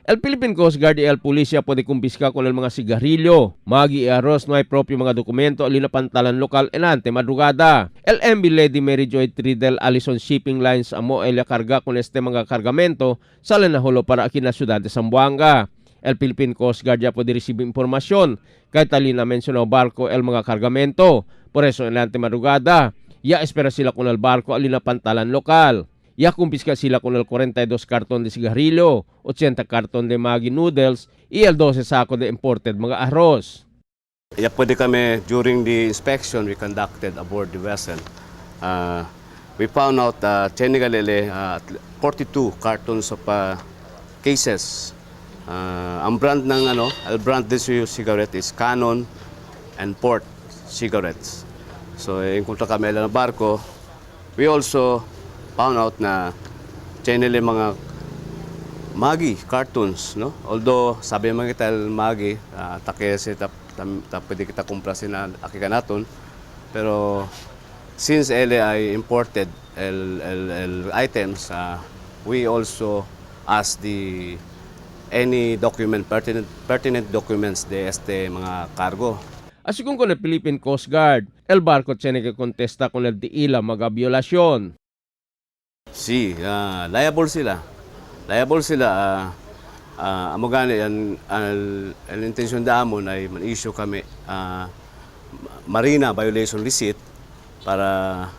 El Philippine Coast Guard y el Pulisya pwede kumpiska con el mga sigarilyo, magi y arroz no hay propio mga dokumento alina pantalan lokal enante madrugada. El MB Lady Mary Joy Tridel Allison Shipping Lines amo el karga con este mga kargamento sale na hulo para aquí na siyudad de Zamboanga. El Philippine Coast Guard ya pwede recibir impormasyon kahit alina mencionado barko el mga kargamento. Por eso enante madrugada, ya espera sila con el barko alina pantalan lokal. Ya kumpiska sila con el 42 karton de sigarilyo, 80 karton de Maggi noodles y el 12 sako de imported mga arroz. Ya pwede kami, during the inspection we conducted aboard the vessel, we found out technically 42 cartons of cases. Ang brand ng ano, ang brand this cigarette is Canon and Port cigarettes. So, encontra kami ng barko. We also found out na generally mga Maggi cartons, no? Although sabi man kita el Maggi, take si tap, tam, tap, pwede kita kumpra sina akika naton. Pero since ele ay imported el items, we also ask the any document pertinent documents de este mga cargo. Así con el Philippine Coast Guard, el barco tiene que contesta con el diila mga violasyon. Si, liable sila. Liable sila. Amo gani ang intensyon da amon ay man-issue kami marina violation receipt para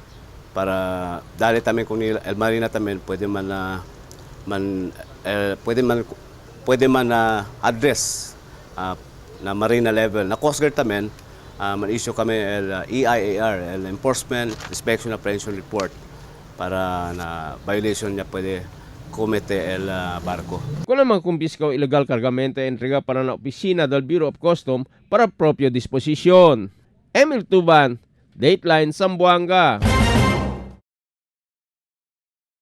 dali tamen kung nila el marina tamen pwede man na man eh, pwede man na address na marina level na Coast Guard tamen man-issue kami el EIAR, el Enforcement Inspection Apprehension Report, para na violation niya pwede komete el barko. Kung ang mga kumpiska o ilegal kargamento ay entrega para na opisina del Bureau of Custom para propio disposisyon. Emil Tuban, Dateline Zamboanga.